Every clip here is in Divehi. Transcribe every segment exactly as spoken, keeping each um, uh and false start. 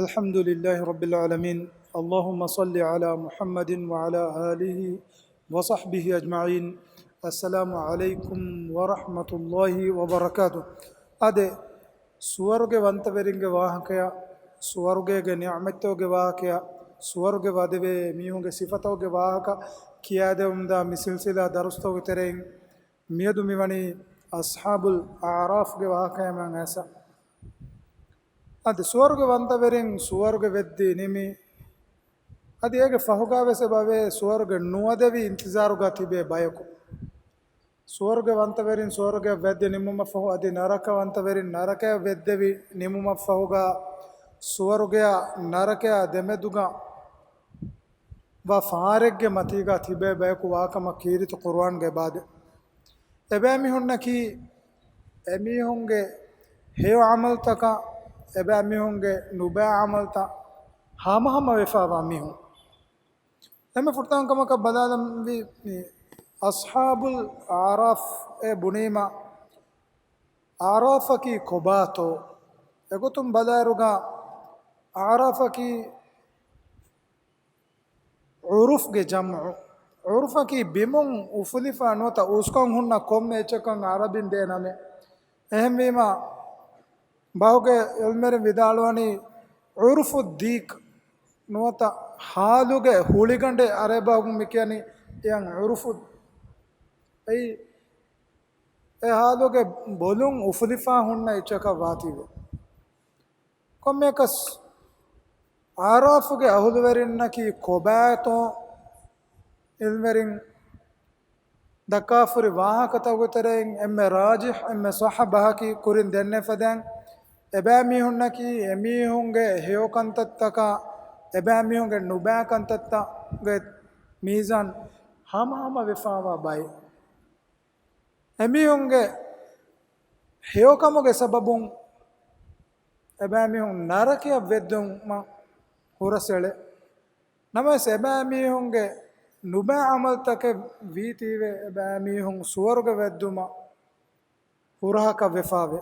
الحمد لله رب العالمين. اللهم صل على محمد وعلى آله وصحبه أجمعين. السلام عليكم ورحمة الله وبركاته. އާދެ، ސުވަރުގެ ވަންތަވެރިންގެ ވާހަކަޔާ، ސުވަރުގޭގެ ނިޢުމަތްތަކުގެ ވާހަކަޔާ، ސުވަރުގެ ވަދެވޭ މީހުންގެ ސިފަތަކުގެ ވާހަކަ ކިޔާދެވުމުންދާ މި ސިލްސިލާ ދަރުސްތަކުގެ ތެރެއިން މިއަދު މިވަނީ އަޞްޙާބުލް އަޢުރާފްގެ ވާހަކަޔަށް މާ އައިސް. އަދި ސުވަރުގެ ވަންތަވެރިން ސުވަރުގެ ވެއްދި ނިމި، އަދި އޭގެ ފަހުގާވެސް އެބަވޭ ސުވަރުގެ ނުވަދެވި އިންތިޒާރުގަ ތިބޭ ބަޔަކު. ސުވަރުގެ ވަންތަވެރިން ސުވަރުގެ ވެއްދި ނިމުމަށްފަހު، އަދި ނަރަކަ ވަންތަވެރިން ނަރަކަ ވެއްދެވި ނިމުމަށްފަހުގާ، ސުވަރުގެއާ ނަރަކަޔާ ދެމެދުގަ ވާ ފާރެއްގެ މަތީގާ ތިބޭ ބަޔަކު ވާކަމަށް ކީރިތި ޤުރުއާންގައި އެބައާދޭ. އެބައިމީހުންނަކީ އެމީހުންގެ ހެޔޮ ޢަމަލުތަކާ، އެބައިމީހުންގެ ނުބައި ޢަމަލުތައް ހަމަހަމަ ވެފައިވާ މީހުން. އެންމެ ފުރަތަމަ ކަމަކަށް ބަލާލަންވީ މި އަޞްޙާބުލް އަޢުރާފް އޭ ބުނީމަ، އަޢުރާފަކީ ކޮބާތޯ؟ އެގޮތުން ބަލާއިރުގަ އަޢުރާފަކީ ޢުރުފްގެ ޖަމްޢު. ޢުރުފަކީ ބިމުން އުފުލިފަ ނުވަތަ އުސްކަން ހުންނަ ކޮންމެ އެއްޗަކަށް ޢަރަބިން ދޭ ނަމެއް. އެހެންވީމަ، ބަހުގެ ޢިލްމުވެރިން ވިދާޅުވަނީ، ޢުރުފުއްދީކް ނުވަތަ ހާލުގެ ހުޅިގަނޑެއް އަރަބި ބަހުގަ މި ކިޔަނީ އެޔަން ޢުރުފު. އެއީ، އެ ހާލުގެ ބޮލުން އުފުލިފަ ހުންނަ އެއްޗަކަށް ވާތީވެ. ކޮންމެއަކަސް އަޢުރާފުގެ އަހުލުވެރިންނަކީ ކޮބާތޯ ޢިލްމުވެރިން ދައްކާފުރި ވާހަކަތަކުގެ ތެރެއިން އެންމެ ރާޖިޙް، އެންމެ ޞައްޙަ ބަހަކީ ކުރިން ދެންނެވިފަދައިން، އެބައިމީހުންނަކީ އެމީހުންގެ ހެޔޮކަންތައްތަކާ، އެބައިމީހުންގެ ނުބައިކަންތައްތަކުގެ މީޒާން ހަމަހަމަ ވެފައިވާ ބައެއް. އެމީހުންގެ ހެޔޮކަމުގެ ސަބަބުން އެބައިމީހުން ނަރަކަޔަށް ވެއްދުމަށް ހުރަސްއެޅޭ. ނަމަވެސް އެބައިމީހުންގެ ނުބައި ޢަމަލުތަކެއް ވީތީވެ އެބައިމީހުން ސުވަރުގެ ވެއްދުމަށް ހުރަހަކަށް ވެފައިވޭ.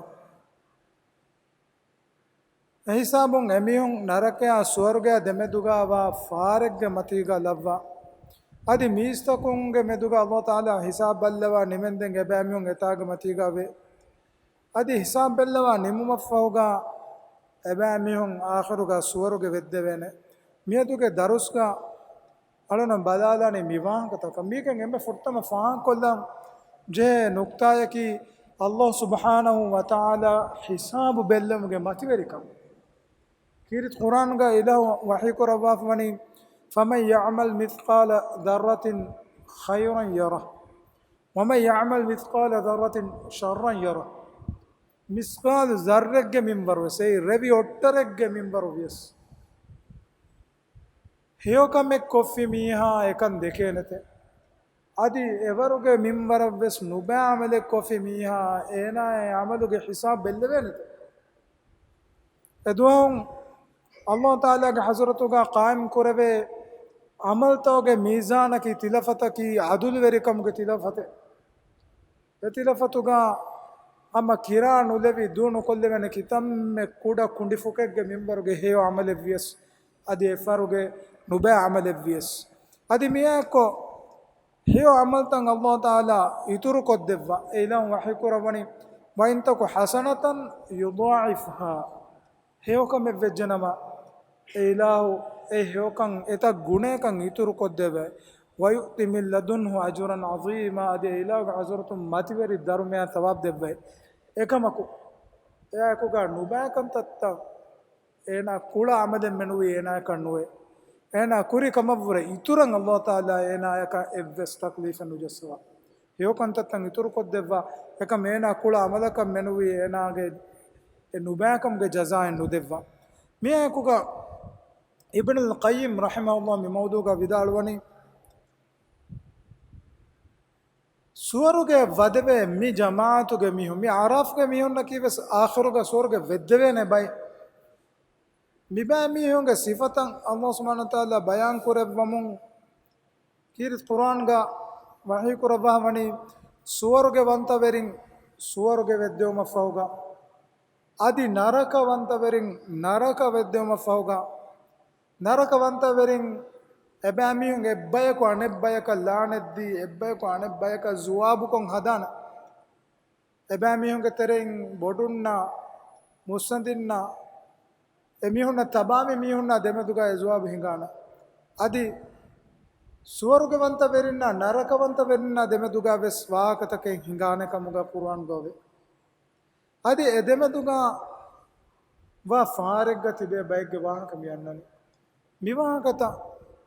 އެހިސާބުން އެމީހުން ނަރަކަޔާ ސުވަރުގެއާ ދެމެދުގާ ވާ ފާރެއްގެ މަތީގާ ލައްވާ. އަދި މީސްތަކުންގެ މެދުގާ ﷲ ތަޢާލާ ހިސާބު ބައްލަވާ ނިމެންދެން އެބައިމީހުން އެތާގެ މަތީގާ ވޭ. އަދި ހިސާބު ބެއްލަވާ ނިމުމަށްފަހުގާ އެބައިމީހުން އާޚިރުގާ ސުވަރުގެ ވެއްދެވޭނެ. މިއަދުގެ ދަރުސްގާ އަޅުން ބަލާލާނީ މި ވާހަކަތަކަށް. މީގެން އެންމެ ފުރަތަމަ ފާހަގަކޮށްލަން ޖެހޭ ނުކްތާޔަކީ، ﷲ ސުބްޙާނަހޫ ވަތަޢާލާ ހިސާބު ބެއްލުމުގެ މަތިވެރިކަން. ކީރިތި ޤުރްއާންގަ އިލާހު ވަޙީ ކުރައްވާފަ ވަނީ، فَمَنْ يَعْمَلْ مِثْقَالَ ذَرَّةٍ خَيْرًا يَرَهُ وَمَنْ يَعْمَلْ مِثْقَالَ ذَرَّةٍ شَرًّا يَرَهُ. މިސްޤާލު ޒައްރެއްގެ މިންވަރު ވެސް، އެއީ ރެވި އޮށްޓަރެއްގެ މިންވަރު ވިޔަސް، ހެޔޮކަމެއް ކޮށްފި މީހާ އެކަން ދެކޭނެތެ. އަދި އެވަރުގެ މިންވަރަށް ވެސް ނުބައި ޢަމަލެއް ކޮށްފި މީހާ އޭނާ އެ ޢަމަލުގެ ހިސާބު ބެއްލެވޭނެތެ. އެދުވަހު ﷲ ތަޢާލާގެ ޙަޟްރަތުގަ ޤާއިމް ކުރެވޭ ޢަމަލުތަކުގެ މީޒާނަކީ ތިލަފަތަކީ ޢަދުލުވެރިކަމުގެ ތިލަފަތެއް. އެ ތިލަފަތުގަ ހަމަ ކިރާ ނުލެވި ދޫ ނުކޮށްލެވޭނެ ކިތަންމެ ކުޑަ ކުނޑިފުކެއްގެ މިންވަރުގެ ހެޔޮ ޢަމަލެއް ވިޔަސް، އަދި އެފަރުގެ ނުބައި ޢަމަލެއް ވިޔަސް. އަދި މިއާއެއްކޮށް ހެޔޮ ޢަމަލުތައް ﷲ ތަޢާލާ އިތުރުކޮށްދެއްވާ. އެ އިލާހު ވަޙީ ކުރައްވަނީ، وَإِنْ تَكُ حَسَنَةً يُضَاعِفْهَا. ހެޔޮކަމެއް ވެއްޖެނަމަ، އެ އިލާހު އެ ހެޔޮކަން އެތައް ގުނައަކަށް އިތުރުކޮށްދެއްވައި. وَيُؤْتِ مِنْ لَدُنْهُ أَجْرًا عَظِيمًا. އަދި އެ އިލާހުގެ ޙަޟްރަތުން މަތިވެރި ދަރުމަޔާ ޘަވާބު ދެއްވައި. އެކަމަކު، އެއާއެކުގަ ނުބައިކަންތައްތައް އޭނާ ކުޅަ ޢަމަލެއް މެނުވީ އޭނާއަކަށް ނުވޭ. އޭނާ ކުރި ކަމަށްވުރެ އިތުރަށް ﷲ ތަޢާލާ އޭނާއަކަށް އެއްވެސް ތަކްލީފެއް ނުޖައްސަވާ. ހެޔޮކަންތައްތައް އިތުރުކޮށްދެއްވާ. އެކަމް އޭނާ ކުޅަ ޢަމަލަކަށް މެނުވީ އޭނާގެ އެ ނުބައިކަމުގެ ޖަޒާއެއް ނުދެއްވާ. މިއާއެކުގަ އިބްނުލް ޤައްޔިމް ރަޙިމަހުﷲ މި މައުޟޫޢުގަ ވިދާޅުވަނީ، ސުވަރުގެ ވަދެވޭ މި ޖަމާޢަތުގެ މީހުން، މި އަޢުރާފްގެ މީހުންނަކީ ވެސް އާޚިރުގަ ސުވަރުގެ ވެއްދެވޭނެ ބައެއް. މިބައި މީހުންގެ ސިފަތައް ﷲ ސުބްޙާނަހޫ ވަތަޢާލާ ބަޔާން ކުރެއްވަމުން، ކީރިތި ޤުރްއާންގަ ވަޙީ ކުރައްވާ ވަނީ، ސުވަރުގެ ވަންތަވެރިން ސުވަރުގެ ވެއްދެވުމަށްފަހުގަ، އަދި ނަރަކަވަންތަވެރިން ނަރަކަ ވެއްދެވުމަށްފަހުގަ، ނަރަކަވަންތަވެރިން އެބައިމީހުން އެއްބަޔަކު އަނެއްބަޔަކަށް ލާނެތްދީ، އެއްބަޔަކު އަނެއްބަޔަކަށް ޒުވާބުކޮށް ހަދާނެ. އެބައިމީހުންގެ ތެރެއިން ބޮޑުންނާ، މުއްސަނދިންނާ، އެމީހުންނަށް ތަބާވި މީހުންނާ ދެމެދުގަ އެ ޒުވާބު ހިނގާނެ. އަދި ސުވަރުގެވަންތަވެރިންނާ ނަރަކަވަންތަވެރިންނާ ދެމެދުގަ ވެސް ވާހަކަތަކެއް ހިނގާނެ ކަމުގަ ޤުރުއާން ގޮވޭ. އަދި އެ ދެމެދުގަ ވާ ފާރެއްގަ ތިބޭ ބައެއްގެ ވާހަކަ މި އަންނަނީ. މި ވާހަކަތައް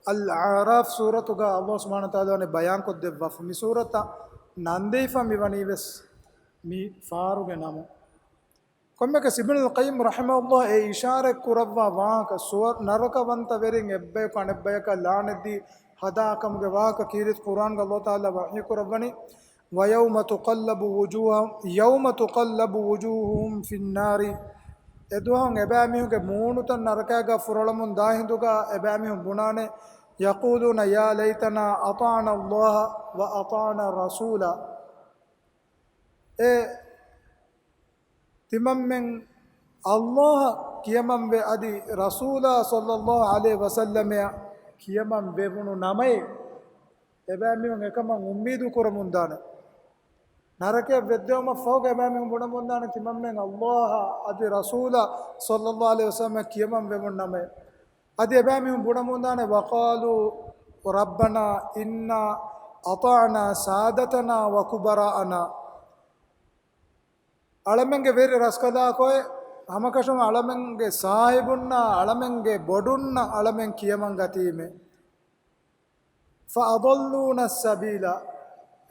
އަލް އަޢްރާފް ސޫރަތުގަ އައްލާހު ސުބްޙާނަހު ވަތަޢާލާ ވަނީ ބަޔާންކޮށްދެއްވާފަ. މި ސޫރަތަށް ނަންދެވިފަ މިވަނީ ވެސް މި ފާރުގެ ނަމުން. ކޮންމެއަކަސް އިބްނުލް ޤައްޔިމް ރަޙިމަހުﷲ އެ އިޝާރަތް ކުރައްވާ ވާހަކަ، ސުވަ-، ނަރަކަވަންތަވެރިން އެއްބަޔަކު އަނެއްބަޔަކަށް ލާނެތްދީ ހަދާ ކަމުގެ ވާހަކަ ކީރިތި ޤުރުއާންގަ އައްލާހު ތަޢާލާ ވަޙީ ކުރައްވަނީ، وَيَوْمَ تُقَلَّبُ وُجُوهَ، يَوْمَ تُقَلَّبُ وُجُوهُهُمْ فِي النَّارِ. އެދުވަހުން އެބައިމީހުންގެ މޫނުތައް ނަރަކައިގަ ފުރޮޅަމުން ދާ ހިނދުގަ އެބައިމީހުން ބުނާނެ، يَقُولُونَ يَا لَيْتَنَا أَطَعْنَا اللَّهَ وَأَطَعْنَا الرَّسُولَ. އޭ ތިމަންމެން އައްލާހަށް ކިޔަމަންވެ އަދި ރަސޫލާ ޞައްލައްލާހު ޢަލައިހި ވަސައްލަމައަށް ކިޔަމަން ވެވުނު ނަމައޭ، އެބައިމީހުން އެކަމަށް އުއްމީދު ކުރަމުންދާނެ. ނަރަކަޔަށް ވެއްދެވުމަށްފަހުގަ އެބައިމީހުން ބުނަމުންދާނެ ތިމަންމެން އައްލާހަށް އަދި ރަސޫލާ ޞައްލައްލާހު ޢަލައިހި ވަސައްލަމައަށް ކިޔަމަން ވެވުނު ނަމައޭ. އަދި އެބައިމީހުން ބުނަމުންދާނެ، وَقَالُوا رَبَّنَا إِنَّا أَطَعْنَا سَادَتَنَا وَكُبَرَاءَنَا. އަޅަމެންގެ ވެރި ރަސްކަލާކޮއެ، ހަމަކަށަވަރުން އަޅަމެންގެ ސާހިބުންނާ، އަޅަމެންގެ ބޮޑުންނަށް އަޅަމެން ކިޔަމަން ގަތީމެ. فَأَضَلُّونَا السَّبِيلَ.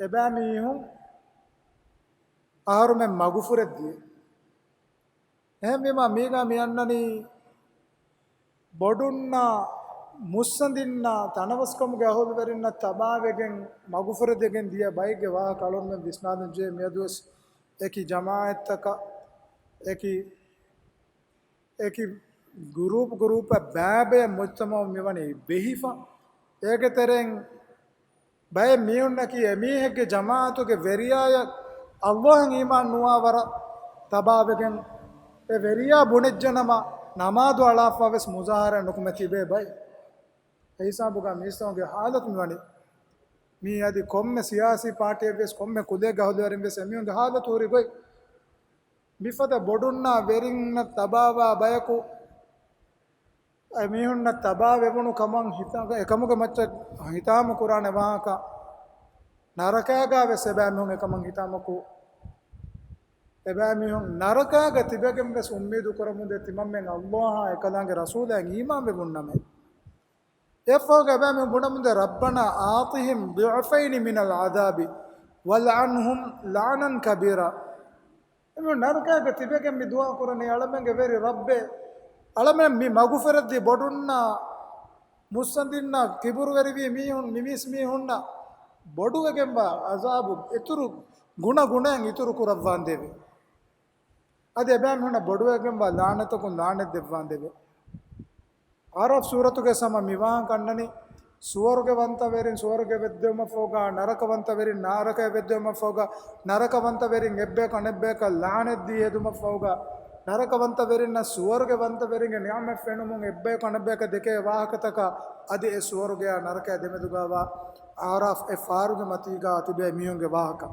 އެބައިމީހުން އަހަރުމެން މަގުފުރެއްދިޔަ. އެހެންވީމާ މީގާ މި އަންނަނީ ބޮޑުންނާ، މުއްސަނދިންނާ، ތަނަވަސްކަމުގެ އަހުލުވެރިންނަށް ތަބާވެގެން މަގުފުރެދެގެން ދިޔަ ބައެއްގެ ވާހަކަ އަޅުންމެން ވިސްނާލަން ޖެހޭ. މިއަދުވެސް އެކި ޖަމާޢަތްތަކަށް، އެކި، އެކި ގުރޫޕް ގުރޫޕަށް ބައިބައި މުޖްތަމަޢު މިވަނީ ބެހިފަ. އޭގެ ތެރެއިން ބައެއް މީހުންނަކީ އެމީހެއްގެ ޖަމާޢަތުގެ ވެރިޔާޔަށް އައްލާހަށް އީމާން ނުވާ ވަރަށް ތަބާވެގެން، އެ ވެރިޔާ ބުނެއްޖެނަމަ، ނަމާދު އަޅާފަ ވެސް މުޒާހަރާ ނުކުމެ ތިބޭ ބައެއް. އެ ހިސާބުގަ މީސްތަކުންގެ ހާލަތު މިވަނީ. މީ އަދި ކޮންމެ ސިޔާސީ ޕާޓީއެއް ވެސް، ކޮންމެ ކުލައެއްގެ އަހުލުވެރިން ވެސް އެމީހުންގެ ހާލަތު ހުރި ގޮތް. މިފަދަ ބޮޑުންނާ ވެރިންނަށް ތަބާވާ ބަޔަކު، އެމީހުންނަށް ތަބާވެވުނު ކަމަށް ހިތާ-، އެކަމުގެ މައްޗަށް ހިތާމަ ކުރާނެ ވާހަކަ، ނަރަކައިގާ ވެސް އެބައިމީހުން އެކަމަށް ހިތާމަކު، އެބައިމީހުން ނަރަކައިގަ ތިބެގެން ވެސް އުއްމީދު ކުރަމުންދޭ ތިމަންމެން އައްލާހާ އެކަލާނގެ ރަސޫލާއަށް އީމާންވެވުން ނަމަ. އެއަށްފަހުގަ އެބައިމީހުން ބުނަމުންދޭ، رَبَّنَا آتِهِمْ ضِعْفَيْنِ مِنَ الْعَذَابِ وَالْعَنْهُمْ لَعْنًا كَبِيرًا. އެމީހުން ނަރަކައިގަ ތިބެގެން މި ދުޢާ ކުރަނީ، އަޅަމެންގެ ވެރި ރައްބޭ، އަޅަމެން މި މަގުފުރެއްދީ ބޮޑުންނާ މުއްސަނދިންނާ ކިބުރުވެރިވީ މީހުން، މި މީސް މީހުންނަށް ބޮޑުވެގެންވާ ޢަޒާބު އިތުރު ގުނަ ގުނައިން އިތުރު ކުރައްވާނދޭވެ. އަދި އެބައިމީހުންނަށް ބޮޑުވެގެންވާ ލާނަތަކުން ލާނަތް ދެއްވާނދޭވެ. އަޢްރާފް ސޫރަތުގެ ސަމަ މިވާހަކަ އަންނަނީ، ސުވަރުގެވަންތަވެރިން ސުވަރުގެ ވެއްދެވުމަށްފަހުގަ، ނަރަކަވަންތަވެރިން ނަރަކަޔަށް ވެއްދެވުމަށްފަހުގަ، ނަރަކަވަންތަވެރިން އެއްބަޔަކު އަނެއްބަޔަކަށް ލާނަތް ދީ ހެދުމަށްފަހުގަ، ނަރަކަވަންތަވެރިންނަށް ސުވަރުގެވަންތަވެރިންގެ ނިޢުމަތް ފެނުމުން އެއްބަޔަކު އަނެއްބަޔަކަށް ދެކޭ ވާހަކަތަކާ، އަދި އެ ސުވަރުގެއާ ނަރަކަޔާ ދެމެދުގަވާ އަޢްރާފް އެ ފާރުގެ މަތީގަ ތިބޭ މީހުންގެ ވާހަކަ.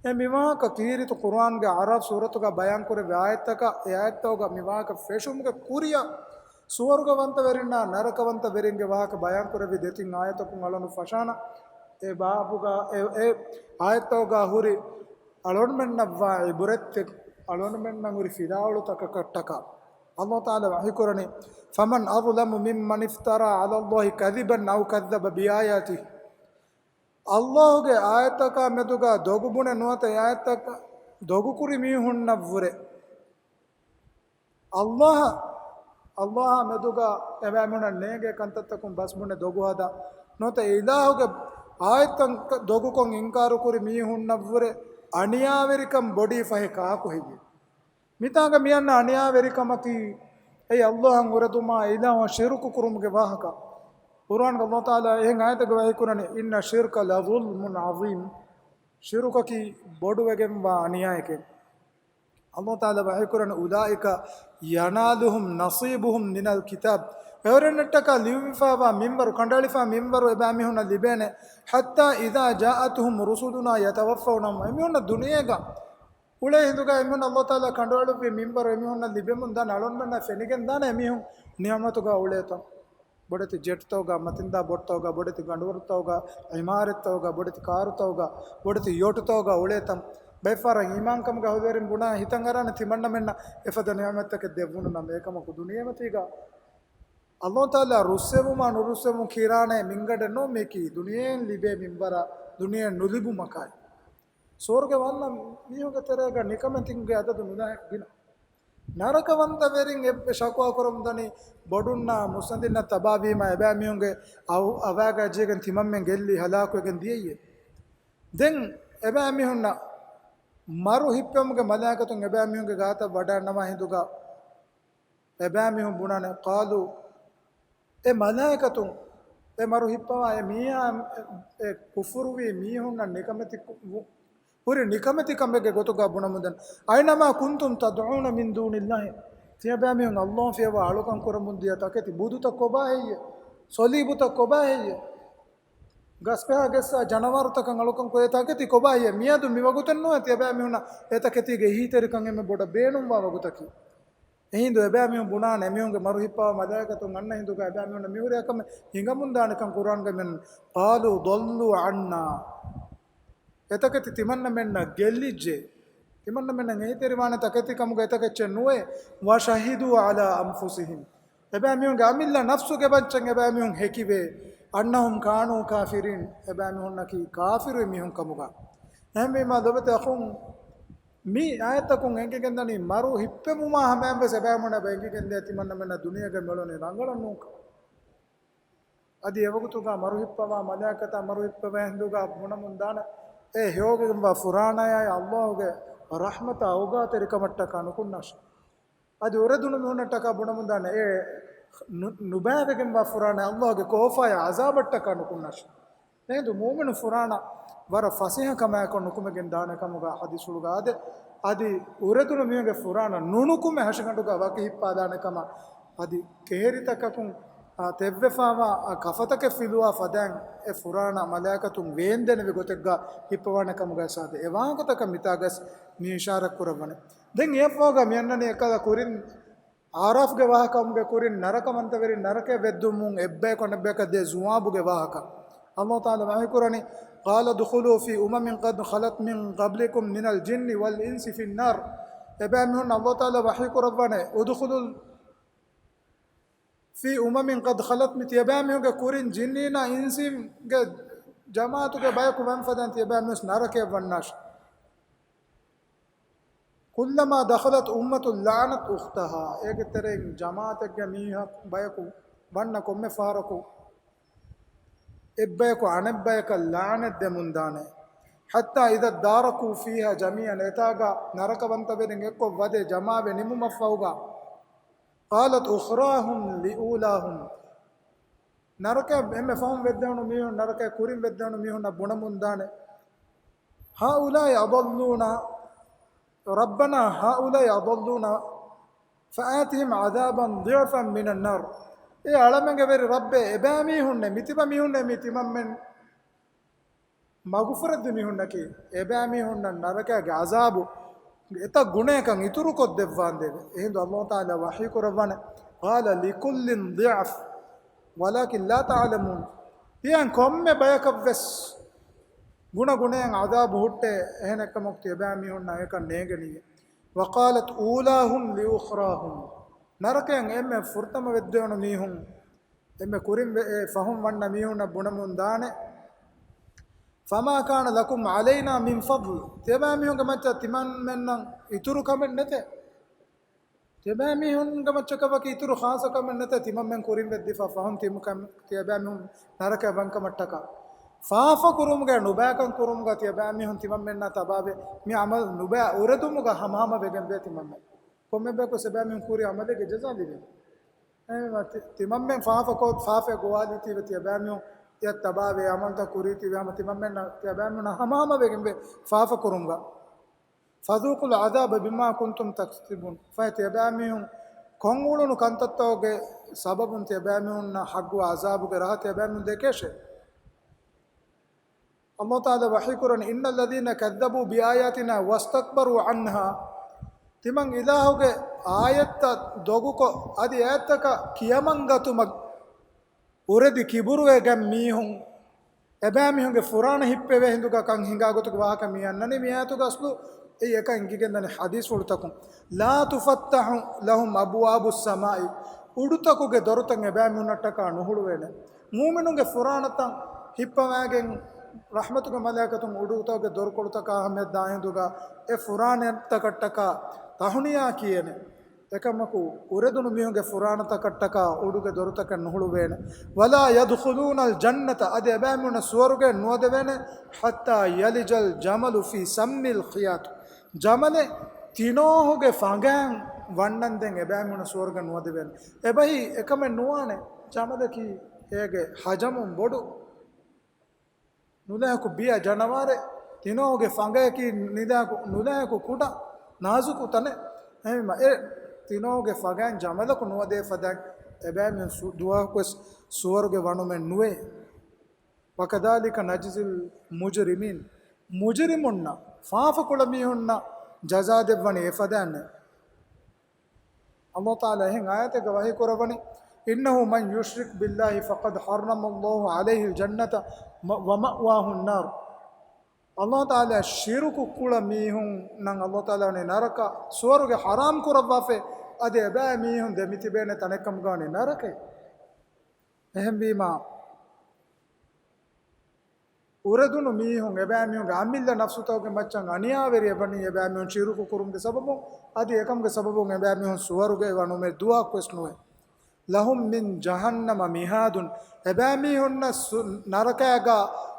އެ މިވާހަކަ ކީރިތި ޤުރުއާންގެ އަޢްރާފް ސޫރަތުގަ ބަޔާންކުރެއްވި އާޔަތްތަކަށް، އެ އާޔަތްތަކުގަ މިވާހަކަ ފެށުމުގެ ކުރިއަށް ސުވަރުގަވަންތަވެރިންނާ ނަރަކަވަންތަވެރިންގެ ވާހަކަ ބަޔާންކުރެއްވި ދެތިން އާޔަތަކުން އަޅަނު ފަށާނަ. އެ ބާބުގަ، އެ، އެ އާޔަތްތަކުގަ ހުރި އަޅޮންމެންނަށްވާ ޢިބުރަތްތެއް، އަޅޮންމެންނަށް ހުރި ފިލާވަޅުތަކަކަށްޓަކާ، އައްލާހު ތަޢާލާ ވަޙީކުރަނީ، فَمَنْ أَظْلَمُ مِمَّنِ افْتَرَىٰ عَلَى اللَّهِ كَذِبًا أَوْ كَذَّبَ بِآيَاتِهِ. އައްލާހުގެ އާޔަތްތަކާ މެދުގަ ދޮގު ބުނެ ނުވަތަ އެ އާޔަތްތަކަށް ދޮގުކުރި މީހުންނަށްވުރެ، އައްލާހަށް، އައްލާހާ މެދުގަ އެބައިމީހުންނަށް ނޭނގޭ ކަންތައްތަކުން ބަސްބުނެ ދޮގުހަދާ ނުވަތަ އެ އިލާހުގެ އާޔަތްތައް ދޮގުކޮށް އިންކާރުކުރި މީހުންނަށްވުރެ އަނިޔާވެރިކަން ބޮޑީ ފަހެއް ކާކު ހެއްޔެވެ؟ މިތާގަ މިއަންނަ އަނިޔާވެރިކަމަކީ، އެއީ އައްލާހަށް އުރެދުމާ އިލާހުން ޝިރުކު ކުރުމުގެ ވާހަކަ. ޤުރުއާންގަ އައްލާހު ތަޢާލާ އެހެން އާޔަތެއްގަ ވަޙީކުރަނީ، إِنَّ الشِّرْكَ لَظُلْمٌ عَظِيمٌ. ޝިރުކަކީ ބޮޑުވެގެންވާ އަނިޔާއެކޭ. އަﷲ ތަޢާލާ ވަޙީކުރަނީ، "أولئك ينالهم نصيبهم من الكتاب." އެވަރެންނަށްޓަކާ ލިޔުއްވިފައިވާ މިންވަރު، ކަނޑައެޅިފައި މިންވަރު އެބައިމީހުންނަށް ލިބޭނެ. "حتى إذا جاءتهم رسلنا يتوفونهم." އެމީހުންނަށް ދުނިޔޭގަ އުޅޭ ހިނދުގަ އެމީހުން އަﷲ ތަޢާލާ ކަނޑައެޅުއްވި މިންވަރު އެމީހުންނަށް ލިބެމުން ދާނެ، އަޅުގަނޑުމެންނަށް ފެނިގެން ދާނެ އެމީހުން ނިޢުމަތުގަ އުޅޭތަން. ބޮޑެތި ޖެޓްތައުގަ، މަތިންދާ ބޯޓްތައުގަ، ބޮޑެތި ގަނޑުވަރުތައުގަ، އިމާރަތްތައުގަ، ބޮޑެތި ކާރުތައުގަ، ބޮޑެތި ޔޯޓުތައުގަ އުޅޭތަން. ބައެއްފަހަރަށް އީމާންކަމުގެ އަހުލުވެރިން ބުނާ ހިތަށް އަރާނެ ތިމަންނަމެންނަށް އެފަދަ ނިޢުމަތްތަކެއް ދެއްވުނުނަމަ، އެކަމަކު ދުނިޔެމަތީގަ އަﷲ ތަޢާލާ ރުއްސެވުމާ ނުރުއްސެވުން ކީރާނެ މިންގަނޑެއް ނޫން މީކީ. ދުނިޔެއިން ލިބޭ މިންވަރަށް ދުނިޔެއިން ނުލިބުމަކާއި. ސުވަރުގެ ވަންނަ މީހުންގެ ތެރޭގަ ނިކަމެތިންގެ އަދަދު ނުލާހިކު ގިނަ. ނަރަކަވަންތަވެރިން އެއްވެ ޝަކުވާ ކުރަމުންދަނީ، ބޮޑުންނާ މުއްސަނދިންނަށް ތަބާވީމަ އެބައިމީހުންގެ އަވަ-، އަވާގަ ޖިޔަގެން ތިމަންމެން ގެއްލި ހަލާކުވެގެން ދިޔައީ. ދެން އެބައިމީހުންނަށް މަރު ހިއްޕެވުމުގެ މަލާއިކަތުން އެބައިމީހުންގެ ގާތަށް ވަޑައިންނަވާ ހިނދުގަ އެބައިމީހުން ބުނާނެ، ޤާލޫ، އެ މަލާއިކަތުން، އެ މަރު ހިއްޕަވާ އެ މީހާ، އެ، އެ ކުފުރުވި މީހުންނަށް ނިކަމެތި ކު-، ވު-، ހުރި ނިކަމެތި ކަމެއްގެ ގޮތުގަ ބުނަމުންދަން. "أينما كنتم تدعون من دون الله." ތިޔަބައިމީހުން އަﷲ ފިޔަވާ އަޅުކަން ކުރަމުންދިޔަ ތަކެތި ބުދުތައް ކޮބާ ހެއްޔެ؟ ޞަލީބުތައް ކޮބާ ހެއްޔެ؟ ގަސްބަހާ ގެއްސާ ޖަނަވާރުތަކަށް އަޅުކަން ކުރޭ ތަކެތި ކޮބާ ހެއްޔެ؟ މިއަދު މިވަގުތެއް ނުވެ ތިޔަބައިމީހުންނަށް އެތަކެތީގެ އެހީތެރިކަން އެންމެ ބޮޑަށް ބޭނުންވާ ވަގުތަކީ. އެހިނދު އެބައިމީހުން ބުނާނެ، އެމީހުންގެ މަރު ހިއްޕާ މަލާއިކަތުން އަންނަ ހިނދުގަ އެބައިމީހުންނަށް މިހުރި އެކަމެއް ހިނގަމުންދާނެކަން ޤުރްއާންގައި މިއަންނަނީ. "قالوا ضلوا عنا." އެތަކެތި ތިމަންނަމެންނަށް ގެއްލިއްޖެ. ތިމަންނަމެންނަށް އެހީތެރިވާނެ ތަކެތި ކަމުގަ އެތަކެއްޗެއް ނުވޭ. "وشهدوا على أنفسهم." އެބައިމީހުންގެ އަމިއްލަ ނަފްސުގެ ބައްޗަށް އެބައިމީހުން ހެކިވޭ. "أنهم كانوا كافرين." އެބައިމީހުންނަކީ ކާފިރު މީހުން ކަމުގަ. އެހެންވީމާ ލޮބުވެތި އަޚުން، މި އާޔަތަކުން އެނގިގެންދަނީ މަރު ހިއްޕެވުމާ ހަމައަށްވެސް އެބައިމީހުންނަށް އެބަ އެނގިގެންދޭ ތިމަންނަމެންނަށް ދުނިޔޭގަ މިއުޅެނީ ރަނގަޅަށް ނޫންކަން. އަދި އެވަގުތުގަ މަރު ހިއްޕަވާ މަލާއިކަތާ މަރު ހިއްޕެވޭ ހިނދުގަ ބުނަމުންދާނެ، އެ ހެޔޮވެގެންވާ ފުރާނަޔާއި އަﷲގެ ރަޙްމަތާ އޯގާތެރިކަމަށްޓަކާ ނުކުންނާށި. އަދި އުރެދުނު މީހުންނަށްޓަކާ ބުނަމުންދާނެ، އެ ނު-، ނުބައިވެގެންވާ ފުރާނަ އަﷲގެ ކޯފާޔާ ޢަޒާބަށްޓަކާ ނުކުންނާށި. އެހިނދު މުއުމިނު ފުރާނަ ވަރަށް ފަސޭހަ ކަމާއެކު ނުކުމެގެން ދާނެ ކަމުގަ ޙަދީޘްފުޅުގަ އާދޭ. އަދި އުރެދުނު މީހުންގެ ފުރާނަ ނުނުކުމެ ހަށިގަނޑުގަ ވަކި ހިއްޕާލާނެ ކަމަށް. އަދި ކެހެރިތަކަކުން، އާ، ތެއްވެފައިވާ، އާ، ކަފަތަކެއް ފިލުވާ ފަދައިން އެ ފުރާނަ މަލާއިކަތުން ވޭންދެނެވި ގޮތެއްގަ ހިއްޕަވާނެ ކަމުގައި ސާދެ. އެ ވާހަކަތަކަށް މިތާގަސް މި އިޝާރަތް ކުރައްވަނެ. ދެން އެއަށްފަހުގަ މިއަންނަނީ އެކަލަ ކުރިން އާރާފްގެ ވާހަކަ އައުމުގެ ކުރިން ނަރަކަވަންތަވެރިން ނަރަކަޔަށް ވެއްދުމުން އެއްބަޔަކު އަނެއްބަޔަކަށް ދޭ ޖުވާބުގެ ވާހަކަ. އަﷲ ތަޢާލާ ވަޙީކުރަނީ، "قال ادخلوا في أمم قد خلت من قبلكم من الجن والإنس في النار." އެބައިމީހުން އަﷲ ތަޢާލާ ވަޙީކުރައްވާނެ، "ادخلوا في أمم قد خلت" މި ތިޔަބައިމީހުންގެ ކުރިން ޖިންނީންނާ އިންސީންގެ ޖަމާޢަތުގެ ބަޔަކު ވަންފަދައިން ތިޔަބައިމީހުން ނަރަކަޔަށް ވަންނާށި. "كلما دخلت أمة لعنت أختها." އޭގެ ތެރެއިން ޖަމާޢަތެއްގެ މީހަކު ބަޔަކު ވަންނަ ކޮންމެ ފަހަރަކު އެއްބަޔަކު އަނެއްބަޔަކަށް ލަޢުނަތް ދެމުންދާނެ. "حتى إذا اداركوا فيها جميعا." އެތާގަ ނަރަކަވަންތަވެރިން އެއްކޮށް ވަދެ ޖަމާވެ ނިމުމަށްފަހުގަ، "قالت أخراهم لأولاهم." ނަރަކަ އެންމެ ފަހުން ވެއްދެވުނު މީހުން، ނަރަކަ ކުރިން ވެއްދެވުނު މީހުންނަށް ބުނަމުންދާނެ، "هؤلاء أضلونا، ربنا هؤلاء أضلونا فآتهم عذابا ضعفا من النار." އޭ އަޅަމެންގެ ވެރި ރައްބޭ، އެބައިމީހުންނޭ، މިތިބަ މީހުންނޭ، މި ތިމަންމެން މަގުފުރެއްދި މީހުންނަކީ، އެބައިމީހުންނަށް ނަރަކައިގެ ޢަޒާބު އެތައް ގުނައަކަށް އިތުރުކޮށްދެއްވާނދޭވެ. އެހިނދު އަﷲ ތަޢާލާ ވަޙީކުރައްވާނެ، "قال لكل ضعف ولكن لا تعلمون." ތިޔަން ކޮންމެ ބަޔަކަށްވެސް ގުނަގުނައިން ޢަޒާބު ހުއްޓޭ، އެހެނެއްކަމަކު ތިޔަބައިމީހުންނަށް އެކަން ނޭނގެނީއޭ. "وقالت أولاهم لأخراهم." ނަރަކައަށް އެންމެ ފުރަތަމަ ވެއްދެވުނު މީހުން، އެންމެ ކުރިން ވެ-، އެ ފަހުން ވަންނަ މީހުންނަށް ބުނަމުން ދާނެ، "فما كان لكم علينا من فضل." ތިޔަބައިމީހުންގެ މައްޗަށް ތިމަންމެންނަށް އިތުރު ކަމެއް ނެތޭ. ތިޔަބައިމީހުންގެ މައްޗަކަށް ވަކި އިތުރު ޚާއްޞަ ކަމެއް ނެތޭ، ތިމަންމެން ކުރިން ވެއްދިފަ ފަހުން ތިމަ-، ކަމް-، ތިޔަބައިމީހުން ނަރަކައަށް ވަންކަމަށްޓަކާ. ފާފަ ކުރުމުގަ ނުބައިކަން ކުރުމުގަ ތިޔަބައިމީހުން ތިމަންމެންނާ ތަބާވެ، މި ޢަމަލު ނުބައި އުރެދުމުގަ ހަމަހަމަ ވެގެންވޭ ތިމަންމެން. ކޮންމެ ބަޔަކު ސެބައިމީހުން ކުރި ޢަމަލެއްގެ ޖަޒާ ލިބޭ. އެހެންވީމަ ތި-، ތިމަންމެން ފާފަ ކޮށް، ފާފައަށް ގޮވާލީތީވެ ތިޔަބައިމީހުން އެއަށް ތަބާވެ ޢަމަލުތައް ކުރީތީވެ ހަމަ ތިމަންމެންނަށް ތިޔަބައިމީހުންނަށް ހަމަހަމަ ވެގެންވޭ ފާފަ ކުރުމުގަ. فذوقوا العذاب بما كنتم تكسبون. ފަހެ ތިޔަބައިމީހުން ކޮށްއުޅުނު ކަންތައްތަކުގެ ސަބަބުން ތިޔަބައިމީހުންނަށް ހައްގު ޢަޒާބުގެ ރަހަ ތިޔަބައިމީހުން ދެކޭށޭ. ﷲ ތަޢާލާ ވަޙީކުރަނީ، إن الذين كذبوا بآياتنا واستكبروا عنها. ތިމަން އިލާހުގެ އާޔަތްތައް ދޮގުކޮށް، އަދި އާޔަތްތަކަށް ކިޔަމަންގަތުމަށް އުރެދި ކިބުރުވެގެން މީހުން، އެބައިމީހުންގެ ފުރާނަ ހިއްޕެވޭ ހިނދުގަ ކަން ހިނގާ ގޮތުގެ ވާހަކަ މި އަންނަނީ. މި އާޔަތުގެ އަސްލު އެއީ އެކަން އެނގިގެންދަނީ ޙަދީޘްފުޅުތަކުން. لا تفتح لهم أبواب السماء. އުޑުތަކުގެ ދޮރުތައް އެބައިމީހުންނަށްޓަކާ ނުހުޅުވޭނެ. މުއުމިނުންގެ ފުރާނަތައް ހިއްޕަވައިގެން ރަޙްމަތުގެ މަލާއިކަތުން އުޑުތަކުގެ ދޮރުކޮޅުތަކާ ހަމަޔަށް ދާހިނދުގަ އެ ފުރާނަތަކަށްޓަކާ ތަހުނިޔާ ކިޔޭނެ. އެކަމަކު އުރެދުނު މީހުންގެ ފުރާނަތަކަށްޓަކާ އުޑުގެ ދޮރުތަކެއް ނުހުޅުވޭނެ. ولا يدخلون الجنة، އަދި އެބައިމީހުންނަށް ސުވަރުގެ ނުވަދެވޭނެ. حتى يلج الجمل في سم الخياط. ޖަމަލެއް ތިނޯހުގެ ފަނގައިން ވަންނަންދެން އެބައިމީހުންނަށް ސުވަރުގެ ނުވަދެވޭނެ. އެބަހީ އެކަމެއް ނުވާނެ. ޖަމަލަކީ އޭގެ ޙަޖަމުން ބޮޑު. ނުލާހަކު ބިޔަ ޖަނަވާރެއް، ތިނޯގެ ފަނގަޔަކީ ނިލާހަކު، ނުލާހަކު ކުޑަ ނާޒުކު ތަނެއް. އެހެންވީމަ އެ ތިނޯގެ ފަނގައިން ޖަމަލަކު ނުވަދޭ ފަދައިން އެބައިމީހުން ސު-، ދުވަހަކުވެސް ސުވަރުގެ ވަނުމެއް ނުވޭ. وكذلك نجزي المجرمين. މުޖުރިމުންނަށް، ފާފަކުޅަ މީހުންނަށް ޖަޒާ ދެއްވަނީ އެފަދައިންނޭ. ﷲ ތަޢާލާ އެހެން އާޔަތެއްގަ ވަޙީ ކުރައްވަނީ، إنه من يشرك بالله فقد حرم الله عليه الجنة ومأواه النار. ﷲ ތަޢާލާ ޝިރުކު ކުޅަ މީހުންނަށް ﷲ ތަޢާލާ ވަނީ ނަރަކަ، ސުވަރުގެ ޙަރާމް ކުރައްވާފައި، އަދި އެބައި މީހުން ދެމިތިބޭނެ ތަނެއްކަމުގަ ވަނީ ނަރަކައެއް. އެހެންވީމާ، އުރެދުނު މީހުން އެބައިމީހުންގެ އަމިއްލަ ނަފްސުތަކުގެ މައްޗަށް އަނިޔާވެރިއެއް ވަނީ އެބައިމީހުން ޝިރުކު ކުރުމުގެ ސަބަބުން، އަދި އެކަމުގެ ސަބަބުން އެބައިމީހުން ސުވަރުގެ ވަނުމެއް ދުވަހަކުވެސް ނުވޭ. لهم من جهنم مهاد. އެބައިމީހުންނަށް ސު-، ނަރަކައިގަ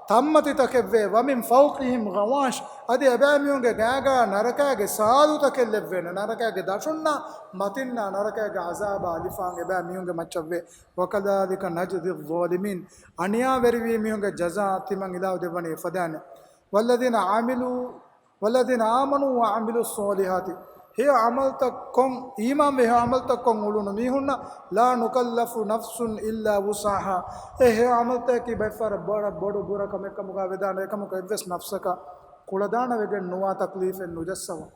ތަންމަތިތަކެއްވޭ. ومن فوقهم غواش. އަދި އެބައިމީހުންގެ ގާގަ ނަރަކައިގެ ސާދުތަކެއް ލެއްވޭނެ. ނަރަކައިގެ ދަށުންނާ މަތިންނާ ނަރަކައިގެ ޢަޒާބާ އަލިފާން އެބައިމީހުންގެ މައްޗަށްވޭ. وكذلك نجزي الظالمين. އަނިޔާވެރިވީ މީހުންގެ ޖަޒާ ތިމަން އިލާހު ދެއްވަނީ އެފަދައިން. والذين عملوا، والذين آمنوا وعملوا الصالحات. ހެޔޮ ޢަމަލުތައް ކޮށް، އީމާންވެ ހެޔޮ ޢަމަލުތައް ކޮށް އުޅުނު މީހުންނަށް، لا نكلف نفسا إلا وسعها. އެ ހެޔޮ ޢަމަލުތަކަކީ ބައެއްފަހަރަށް ބޮޑަށް ބޮޑު ބުރަ ކަމެއްކަމުގަ ވެދާނެ، އެކަމަކު އެއްވެސް ނަފްސަކަށް ކުޅަދާނަވެގެން ނުވާ ތަކްލީފެއް ނުޖައްސަވަން.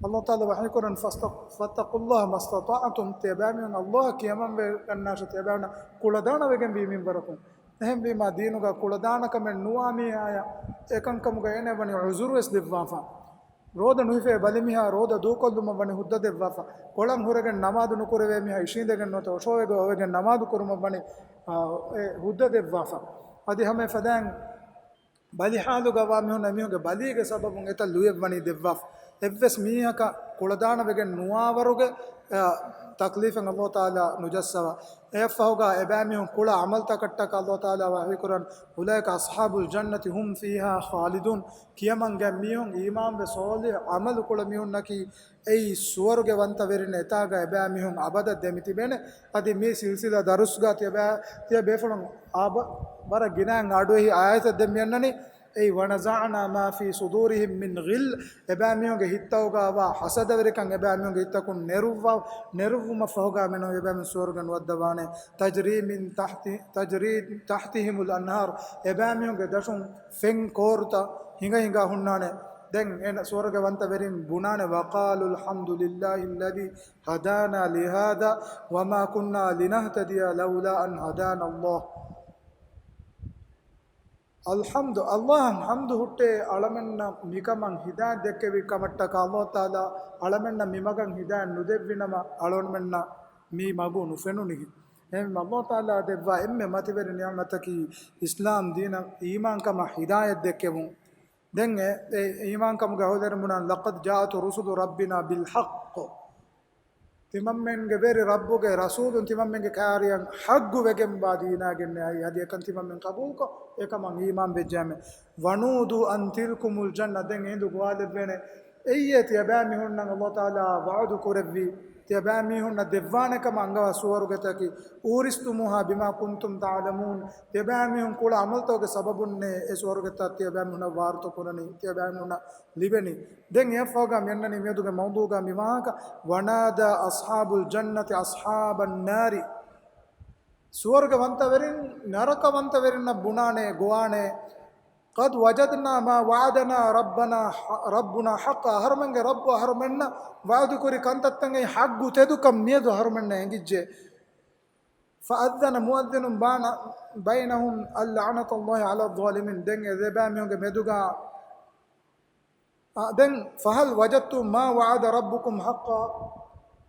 ﷲ ތަޢާލާ ވަޙީކުރަން، فاست-، فاتقوا الله ما استطعتم، ތިޔަބައިމީހުން ﷲ އަށް ކިޔަމަންވެ ގަންނާށޭ، ތިޔަބައިމީހުން ކުޅަދާނަވެގެންވީ މިންވަރަކުން. އެހެންވީމާ، ދީނުގަ ކުޅަދާނަކަމެއް ނުވާ މީހާޔަށް އެކަންކަމުގަ އޭނަ ވަނީ ޢުޒުރުވެސް ދެއްވާފަ. ރޯދަ ނުހިފޭ ބަލި މީހާ ރޯދަ ދޫކޮށްލުމަށް ވަނީ ހުއްދަ ދެއްވާފަ. ކޮޅަށް ހުރެގެން ނަމާދު ނުކުރެވޭ މީހާ އިށީނދެގެން ނުވަތަ އޮށޯވެގެން އޮވެގެން ނަމާދު ކުރުމަށް ވަނީ، އާ، އެ ހުއްދަ ދެއްވާފަ. އަދި ހަމަ އެފަދައިން ބަލި ޙާލުގަ ވާ މީހުން އެމީހުންގެ ބަލީގެ ސަބަބުން އެތައް ލުޔެއް ވަނީ ދެއްވާފަ. އެއްވެސް މީހަކަށް ކުޅަދާނަވެގެން ނުވާވަރުގެ، އަ، ތަކްލީފެއް ﷲ ތަޢާލާ ނުޖައްސަވާ. އެއަށްފަހުގަ އެބައިމީހުން ކުޅަ ޢަމަލުތަކަށްޓަކާ ﷲ ތަޢާލާ ވަޙީކުރަން، أولئك أصحاب الجنة هم فيها خالدون. ކިޔަމަންގެ މީހުން އީމާންވެ ޞާލިޙު ޢަމަލު ކުޅަ މީހުންނަކީ އެއީ ސުވަރުގެ ވަންތަވެރިން އެތާގަ އެބައިމީހުން އަބަދަށް ދެމިތިބޭނެ. އަދި މި ސިލްސިލާ ދަރުސްގަ ތިޔަބައި-، ތިޔަ ބޭފުޅުން އާބަ-، ވަރަށް ގިނައިން އަޑުއެހި އާޔަތެއް ދެން މިއަންނަނީ. އެއީ، ونزعنا ما في صدورهم من غل، އެބައިމީހުންގެ ހިތްތަކުގަ ވާ ހަސަދަވެރިކަން އެބައިމީހުންގެ ހިތްތަކުން ނެރުއްވަ-، ނެރުއްވުމަށް ފަހުގަ މިނޫން އެބައިމީހުން ސުވަރުގެ ނުވައްދަވާނެ. تجري من تحت-، تجري تحتهم الأنهار، އެބައިމީހުންގެ ދަށުން ފެން ކޯރުތައް ހިނގަ ހިނގާ ހުންނާނެ. ދެން އޭނަ ސުވަރުގެ ވަންތަވެރިން ބުނާނެ، وقالوا الحمد لله الذي هدانا لهذا وما كنا لنهتدي لولا أن هدانا الله. އަލްޙަމްދު، ﷲ އަށް ޙަމްދު ހުއްޓޭ، އަޅަމެންނަށް މިކަމަށް ހިދާޔަތް ދެއްކެވި ކަމަށްޓަކާ. ﷲ ތަޢާލާ އަޅަމެންނަށް މިމަގަށް ހިދާޔަތް ނުދެއްވިނަމަ، އަޅަމެންނަށް މި މަގު ނުފެނުނިހެން. އެހެންވީމަ، ﷲ ތަޢާލާ ދެއްވާ އެންމެ މަތިވެރި ނިޢުމަތަކީ އިސްލާމް ދީނަށް އީމާންކަމަށް ހިދާޔަތް ދެއްކެވުން. ދެން އެ، އެ އީމާންކަމުގެ އަހުލުވެރިން ބުނާނެ، لقد جاءت رسل ربنا بالحق. ތިމަންމެންގެ ވެރި ރައްބުގެ ރަސޫލުން ތިމަންމެންގެ ކާރިޔަށް ޙައްޤު ވެގެންވާ ދީނާ ގެންނެވި. އަދި އެކަން ތިމަންމެން ޤަބޫލުކޮށް، އެކަމަށް އީމާން ވެއްޖެއެވެ. ونودوا أن تلكم الجنة، ދެން އެހިނދު ގޮވާލެއްވޭނެ، އެއީ ތިޔަބައިމީހުންނަށް ﷲ ތަޢާލާ ވަޢުދު ކުރެއްވި ތިޔަބައިމީހުންނަށް ދެއްވާނެ ކަމަށް އަންގަވާ ސުވަރުގެތަކީ، އޫރިސްތުމޫހާ ބިމާ ކުންތުމް ތަޢުލަމޫން، ތިޔަބައިމީހުން ކުޅަ ޢަމަލުތަކުގެ ސަބަބުންނޭ އެ ސުވަރުގެތައް ތިޔަބައިމީހުންނަށް ވާރުތަ ކުރަނީ، ތިޔަބައިމީހުންނަށް ލިބެނީ. ދެން އެއަށްފަހުގަ މިއަންނަނީ މިއަދުގެ މައުޟޫޢުގަ މިވާހަކަ، ވަނާދާ އަޞްޙާބުލް ޖަންނަތި އަޞްޙާބަން ނާރި، ސުވަރުގެވަންތަވެރިން، ނަރަކަވަންތަވެރިންނަށް ބުނާނެ، ގޮވާނެ، قد وجدنا ما وعدنا ربنا، ربنا حقا، އަހަރުމެންގެ ރައްބު އަހަރުމެންނަށް ވަޢުދުކުރި ކަންތައްތައް އެއީ ޙައްޤު ތެދުކަން މިއަދު އަހަރުމެންނަށް އެނގިއްޖެ. فأذن مؤذن بين، بينهم اللعنة الله على الظالمين. ދެން އެ ދެބައިމީހުންގެ މެދުގަ، އާ، ދެން، فهل وجدتم ما وعد ربكم حقا؟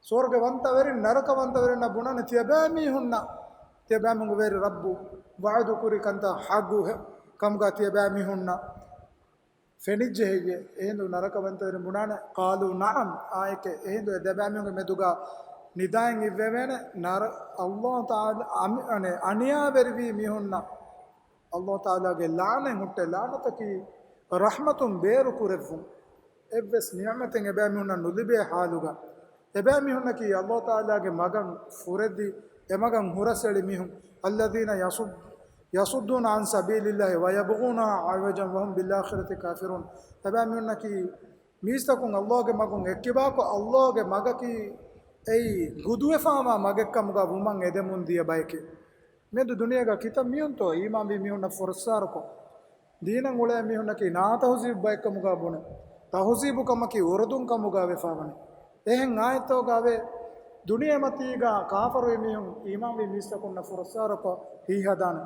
ސުވަރުގެވަންތަވެރިން ނަރަކަވަންތަވެރިންނަށް ބުނާނެ، ތިޔަބައިމީހުންނަށް ތިޔަބައިމީހުންގެ ވެރި ރައްބު ވަޢުދުކުރި ކަންތައް ޙައްޤު ކަމުގަ ތިޔަބައިމީހުންނަށް ފެނިއްޖެ ހެއްޔޭ؟ އެހިނދު ނަރަކަވަންތަވެރިން ބުނާނެ، قالوا نعم، އާއެކޭ. އެހިނދު އެ ދެބައިމީހުންގެ މެދުގަ ނިދާއެއް އިއްވެވޭނެ، ނަރ-، ﷲ ތަޢާލާ އަމި-، އަނެ-، އަނިޔާވެރިވީ މީހުންނަށް ﷲ ތަޢާލާގެ ލަޢުނަތް ހުއްޓޭ، ލަޢުނަތަކީ ރަޙްމަތުން ބޭރު ކުރެއްވުން. އެއްވެސް ނިޢުމަތެއް އެބައިމީހުންނަށް ނުލިބޭ ޙާލުގަ، އެބައިމީހުންނަކީ ﷲ ތަޢާލާގެ މަގަށް ފުރެދި، އެމަގަށް ހުރަސްއެޅި މީހުން. الذين يصد-، يصدون عن سبيل الله ويبغونها عوجا وهم بالآخرة كافرون. އެބައިމީހުންނަކީ މީސްތަކުން ﷲގެ މަގުން އެއްކިބާކޮށް، ﷲގެ މަގަކީ އެއީ ގުދުވެފާވާ މަގެއްކަމުގަ ވުމަށް އެދެމުން ދިޔަ ބަޔެކޭ. މިއަދު ދުނިޔޭގަ ކިތައް މީހުންތޯ އީމާންވީ މީހުންނަށް ފުރައްސާރަކޮށް، ދީނަށް އުޅޭ މީހުންނަކީ ނާތަހުޒީބު ބައެއްކަމުގަ ބުނެ، ތަހުޒީބު ކަމަކީ އުރުދުން ކަމުގަ ވެފާވަނީ. އެހެން އާޔަތްތަކުގަ ވޭ، ދުނިޔެމަތީގަ ކާފަރުވި މީހުން އީމާންވި މީސްތަކުންނަށް ފުރައްސާރަކޮށް ހީ ހަދާނެ.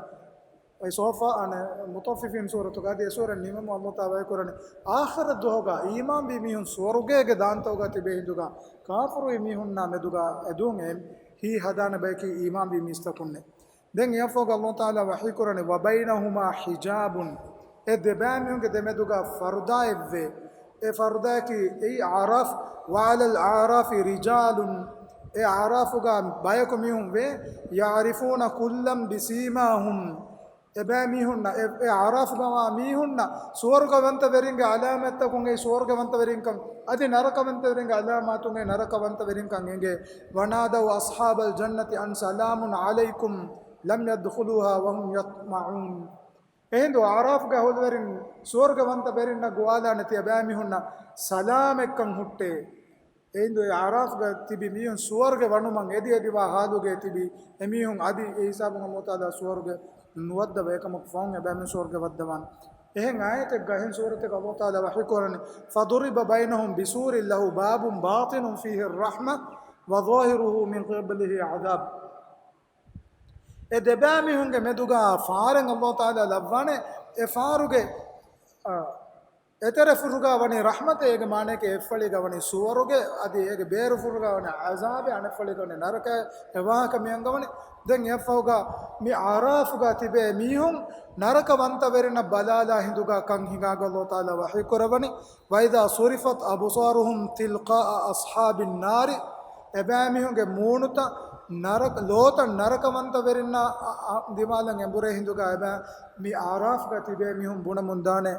އެ ސޯފާ، އަނެ، މުޠައްފިފީން ސޫރަތުގަ އަދި އެ ސޫރަ ނިމުމުން ﷲ ތަޢާލާ ވަޙީކުރަނީ، އާޚިރަތް ދުވަހުގަ އީމާންވި މީހުން ސުވަރުގޭގެ ދާންތަކުގަ ތިބޭ ހިނދުގަ، ކާފަރުވި މީހުންނާ މެދުގަ އެދުވަހު އެ ހީ ހަދާނެ ބަޔަކީ އީމާންވި މީސްތަކުންނޭ. ދެން އެއަށްފަހުގަ ﷲ ތަޢާލާ ވަޙީކުރަނީ، وبينهما حجاب، އެ ދެބައިމީހުންގެ ދެމެދުގަ ފަރުދާއެއްވޭ. އެ ފަރުދާއަކީ އެއީ އަޢްރާފް، وعلى الأعراف رجال، އެ އަޢްރާފުގަ ބަޔަކު މީހުން ވޭ، يعرفون كلا بسيماهم، އެބައިމީހުންނަށް، އެ، އެ އަޢްރާފުގަވާ މީހުންނަށް ސުވަރުގަވަންތަވެރިންގެ ޢަލާމާތްތަކުން އެ ސުވަރުގަވަންތަވެރިންކަން، އަދި ނަރަކަވަންތަވެރިންގެ ޢަލާމާތުން އެ ނަރަކަވަންތަވެރިންކަން އެނގޭ. ونادوا أصحاب الجنة أن سلام عليكم لم يدخلوها وهم يطمعون. އެހިނދު އަޢްރާފްގެ އަހުލުވެރިން ސުވަރުގަވަންތަވެރިންނަށް ގޮވާލާނެ ތިޔަބައިމީހުންނަށް ސަލާމެއްކަން ހުއްޓޭ. އެހިނދު އެ އަޢްރާފްގަ ތިބި މީހުން ސުވަރުގެ ވަނުމަށް އެދި އެދިވާ ޙާލުގައި ތިބި އެމީހުން އަދި އެ ހިސާބުން ﷲ ތަޢާލާ ސުވަރުގެ ނުވައްދަވާ އެކަމަކު ފަހުން އެބައިމީހުން ސުވަރުގެ ވައްދަވާނެ. އެހެން އާޔަތެއްގަ އެހެން ސޫރަތެއްގަ ﷲ ތަޢާލާ ވަޙީކުރަނީ، فضرب بينهم بسور له باب باطنه فيه الرحمة وظاهره من قبله العذاب. އެ ދެބައިމީހުންގެ މެދުގަ ފާރެއް ﷲ ތަޢާލާ ލައްވާނެ. އެ ފާރުގެ، އާ، އެތެރެފުށުގަ ވަނީ ރަޙްމަތެއް، އޭގެ މާނައަކީ އެއްފަޅީގަ ވަނީ ސުވަރުގެ، އަދި އޭގެ ބޭރުފުށުގަ ވަނީ ޢަޒާބެއް، އަނެއްފަޅީގަ ވަނީ ނަރަކައެއް. އެ ވާހަކަ މި އަންގަވަނީ. ދެން އެއަށްފަހުގަ މި އަޢްރާފުގަ ތިބޭ މީހުން ނަރަކަވަންތަވެރިންނަށް ބަލާލާ ހިނދުގަ ކަން ހިނގާގޮތް ﷲ ތަޢާލާ ވަޙީކުރައްވަނީ، وإذا صرفت أبصارهم تلقاء أصحاب النار، އެބައިމީހުންގެ މޫނުތައް ނަރަކަ، ލޯތައް ނަރަކަވަންތަވެރިންނާ އަ، އަ، ދިމާލަށް އެނބުރޭ ހިނދުގަ އެބަ، މި އަޢްރާފްގަ ތިބޭ މީހުން ބުނަމުން ދާނެ،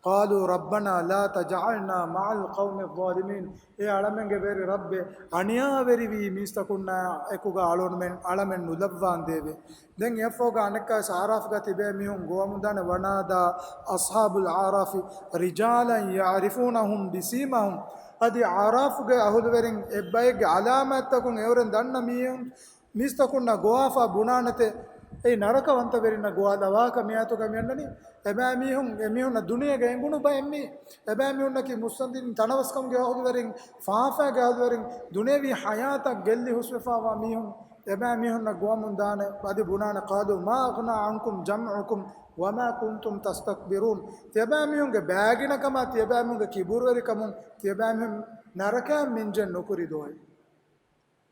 قالوا ربنا لا تجعلنا مع القوم الظالمين. އޭ އަޅަމެންގެ ވެރި ރައްބޭ، އަނިޔާވެރިވީ މީސްތަކުންނާ އެކުގަ އަޅުމެން، އަޅަމެން ނުލައްވާނދޭވެ. ދެން އެއަށްފަހުގަ އަނެއްކާވެސް އަޢްރާފްގަ ތިބޭ މީހުން ގޮވަމުންދާނެ، ونادى أصحاب الأعراف رجالا يعرفونهم بسيماهم. އަދި އަޢްރާފްގެ އަހުލުވެރިން އެއްބައެއްގެ ޢަލާމާތްތަކުން އެއުރެން ދަންނަ މީހުން، މީސްތަކުންނަށް ގޮވާފަ ބުނާނެތެ، އެއީ ނަރަކަވަންތަވެރިންނަށް ގޮވާލާ ވާހަކަ މިއާޔަތުގަ މިއަންނަނީ. އެބައިމީހުން، އެމީހުންނަށް ދުނިޔޭގަ އެނގުނު ބައެއް މީ، އެބައިމީހުންނަކީ މުއްސަނދިން ތަނަވަސްކަމުގެ އަހުލުވެރިން، ފާފައިގެ އަހުލުވެރިން، ދުނިޔެވީ ޙަޔާތަށް ގެއްލި ހުސްވެފާވާ މީހުން، އެބައިމީހުންނަށް ގޮވަމުން ދާނެ. އަދި ބުނާނެ، قالوا ما أغنى عنكم جمعكم وما كنتم تستكبرون. ތިޔަބައިމީހުންގެ ބައިގިނަކަމާ، ތިޔަބައިމީހުންގެ ކިބުރުވެރިކަމުން، ތިޔަބައިމީހުން ނަރަކައަށް މިންޖެއް ނުކުރި ދޯއި.